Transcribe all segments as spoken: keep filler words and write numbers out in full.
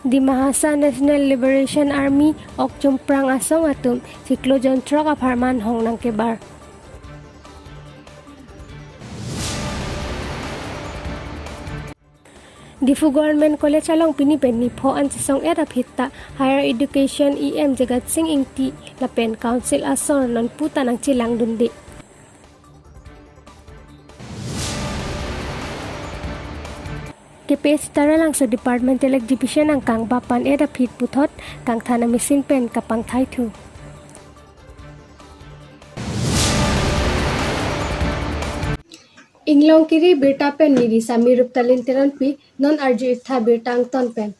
Dima Hasao National Liberation Army Okchumprang asong atum chiklo jonthrok apharman hong nangkebar. Diphu Government College along pini pen nipho an chesong-et aphi ta Higher Education E M Jagat Sing Engti lapen Council asor nonpu ta nangchelangdunde. K P S C Taralangso Departmental Exhibition angkang bap an-et aphi puthot kangthan amachine pen kapangthaithu. Inglong kiri birta pen neli Sami Ruptalin Teronpi, non arju-iktha birta angton pen.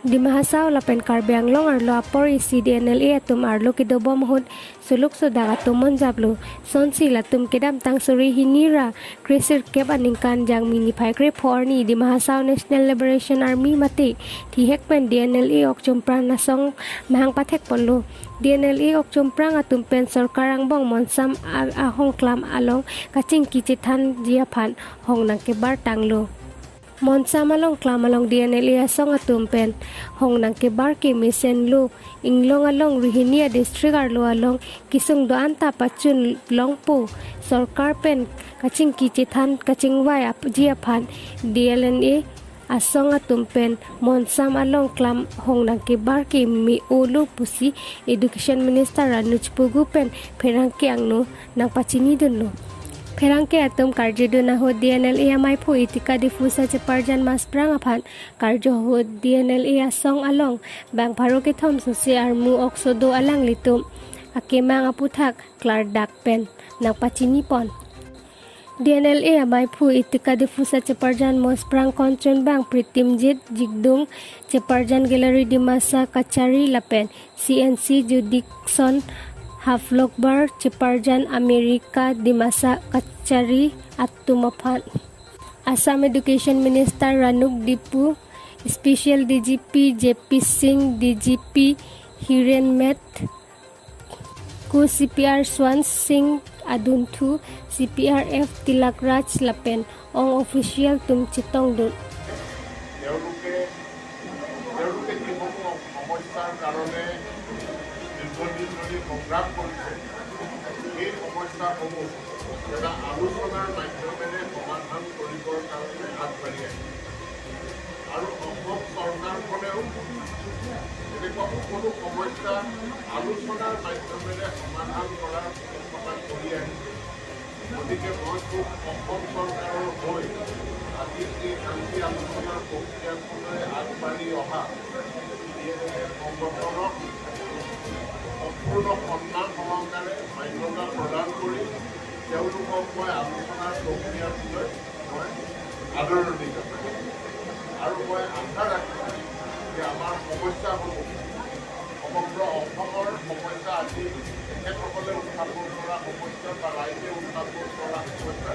Dima Hasao lapen Karbi Anglong arlo apor isi D N L A atum arlo kedobom ahut suluk sudak atum monjaplo. Sonsi latum kedamtang suri hini ra kresirkep aningkan Jangmi niphai krepho arni Dima Hasao National Liberation Army mate thihek pen D N L A Okchumprang asong mahang pathekponlo. D N L A Okchumprang atum pen sorkar angbong monsam a-, ahongklam along kachingki chethanji aphan hong nangkebar tanglo. Monsam along klam along D N L A asong atum pen hong nangkebar ke mesenlo. Inglong along Rohini a-district arlo along kesung do-an ta pachun longpo. Sorkar pen kachingki chethan kachingvai ap-, ji aphan D N L A asong atum pen monsam along klam hong nangkebar ke me-olo pusi Education Minister Ranuj Pogu pen pherangke angno nangpachinidunlo. Pherangke atum karjudun ahut D N L A amaiphu Etika Diphusa Cheparjan Mosprang aphan karju ahut D N L A asong along bang pharo kethom sose armu okso do alanglitum akemang aputhak klardak pen nangpachinipon. D N L A amaiphu Etika Diphusa Cheparjan Mosprang konchun bang Pritimjit Jigdung Cheparjan Gallery Dimasa Kachari lapen C N C Judikson Haflokbar Cheparjan America Dimasa Kachari atum aphan Assam Education Minister Ranuk Diphu, Special D G P J P Singh, D G P Hiren Meth, Ku C P R Swan Singh adunthu, C P R F Tilak Raj lapen ong official atum chetongdun. তেওঁলোকে, তেওঁলোকে যিসমূহ সমস্যাৰ কাৰণে দীৰ্ঘদিন ধৰি সংগ্ৰাম কৰিছে, সেই সমস্যাসমূহ এটা আলোচনাৰ মাধ্যমেৰে সমাধান কৰিবৰ কাৰণে আগবাঢ়ি আহিছে। আৰু অসম চৰকাৰখনেও এনেকুৱা সকলো সমস্যা আলোচনাৰ মাধ্যমেৰে সমাধান কৰাৰ কথা কৰি আহিছে। গতিকে মই খুব অসম চৰকাৰৰ হৈ আজি এই শান্তি আলোচনাৰ প্ৰক্ৰিয়াখনলৈ আগবাঢ়ি অহা ডি এন এল এ সংগঠনক সম্পূৰ্ণ সন্মান সহকাৰে মান্যতা প্ৰদান কৰি তেওঁলোকক মই আলোচনাৰ প্ৰক্ৰিয়াটোলৈ মই আদৰণি জনাওঁ। আৰু মই আশা ৰাখিছোঁ যে আমাৰ সমস্যাসমূহ, সমগ্ৰ অসমৰ সমস্যা, আজি তেখেতসকলে উত্থাপন কৰা সমস্যা বা ৰাইজে উত্থাপন কৰা সমস্যা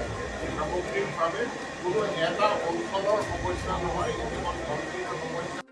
সামগ্ৰিকভাৱে কোনো এটা অঞ্চলৰ সমস্যা নহয়, এইটো এখন সংকীৰ্ণ সমস্যা।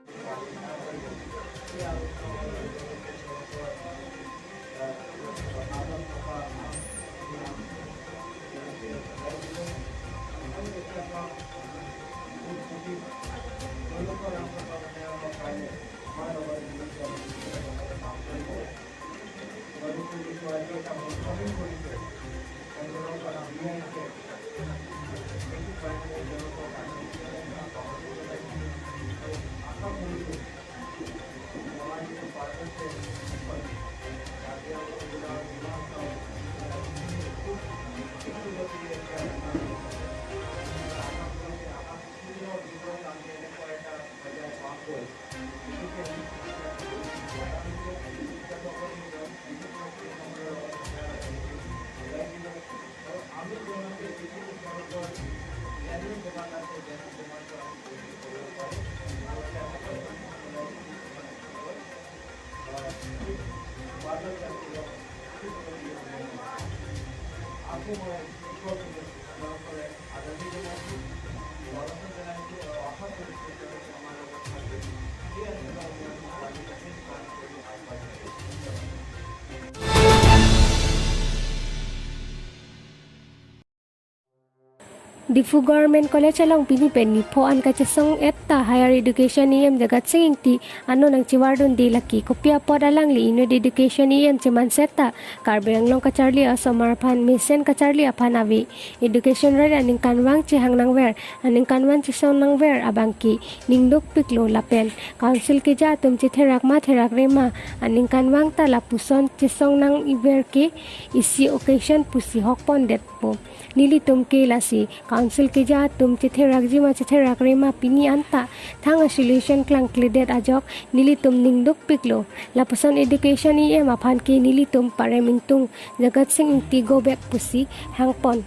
Diphu Government College along pini pen nipho an kachesong-et ta Higher Education E M Jagat Sing Engti ano nangchevardunde lake kopi apot alangli inut Education E M chemanset ta Karbi Anglong kacharli asomar aphan mesen kacharli aphan ave. Education right aningkanvang chehang nangver, aningkanvang chesong nangver abangke ningdukpiklo lapen Council keja atum chetherak ma therakre ma, aningkanvang ta lapuson chesong nangver ke isi occasion pusi hokpondetpo. Nelitum ke lasi Council keja atum chetherakji ma chetherakre ma pini anta thang a-solution klangkledet ajok nelitum ningdukpiklo. Lapuson Education E M aphan ke nelitum parem ingtung, Jagat Sing Engti go back pusi hangpon.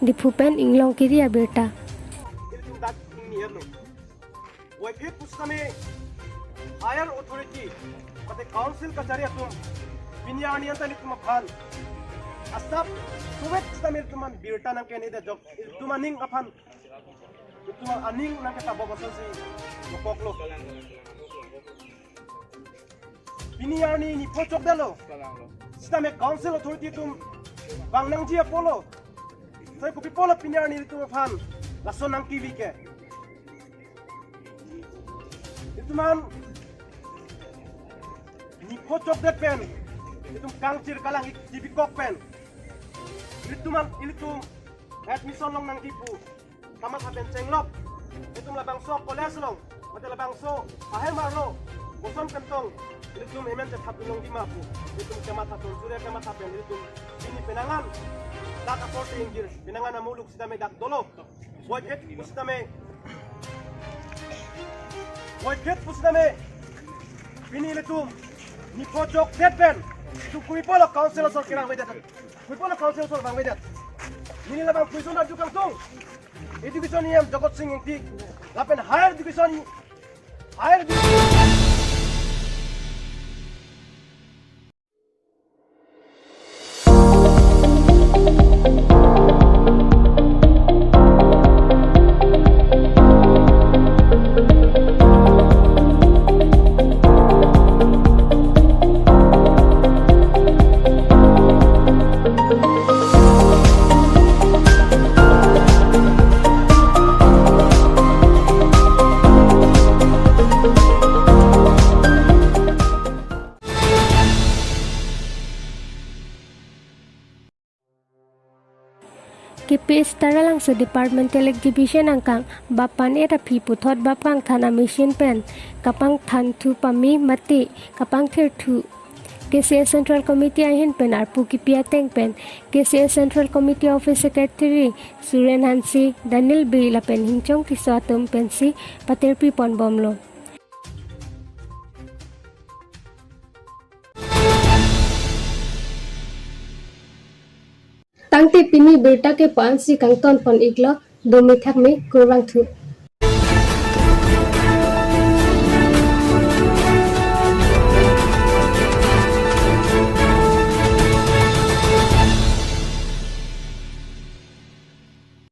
Diphu pen Inglong Kiri abirta. Boiphit pusitame higher authority mate council kachari atum pini arni anta nelitum aphan asap suwet sitame nelitum aphan birta nangkenede ajok, nelitum aning aphan, nelitum aning nangketabo asonsi mokoklo. Pini arni nipho chokdetlo. Sitame council authority atum vang nangji apotlo. Sai kopi apotlo pini arni nelitum aphan lason nangkevi ke. Nelitum aphan nipho chokdet pen, nelitum kangchir kalang ik tibikok pen, nelitum aphan, nelitum admission long nangji pu kamatha pen chenglok. Nelitum labangso college along mate labangso ahem arlo koson kantong nelitum hemen chethap longji ma pu nelitum kamatha pen, Surya kamatha pen nelitum pini penang an dak akorte ingjir, penang an amuluk sitame dak dolo. Boiphit pusitame, boiphit pusitame pini nelitum nipho chokdet pen, nelitum kopi apotlo council asor kerang avedet, kopi apotlo council asor vangvedet. Neli labang question arju kangtung. Education E M Jagat Sing Engti lapen higher education, higher education. K P S Taralangso Departmental Exhibition angkang bap pan-et aphi puthot bap kangthan a-machine pen kapangthanthu pame mate kapangthirthu. K C S Central Committee ahin pen arpu kipi ateng pen K C S Central Committee Office Secretary Suren Hanse, Daniel Bey lapen Hingchong Tisso atum pensi patirpi ponbomlo. Tangte pini birta ke pu ansi kangton pon iklo, dome thakme, kurvangthu.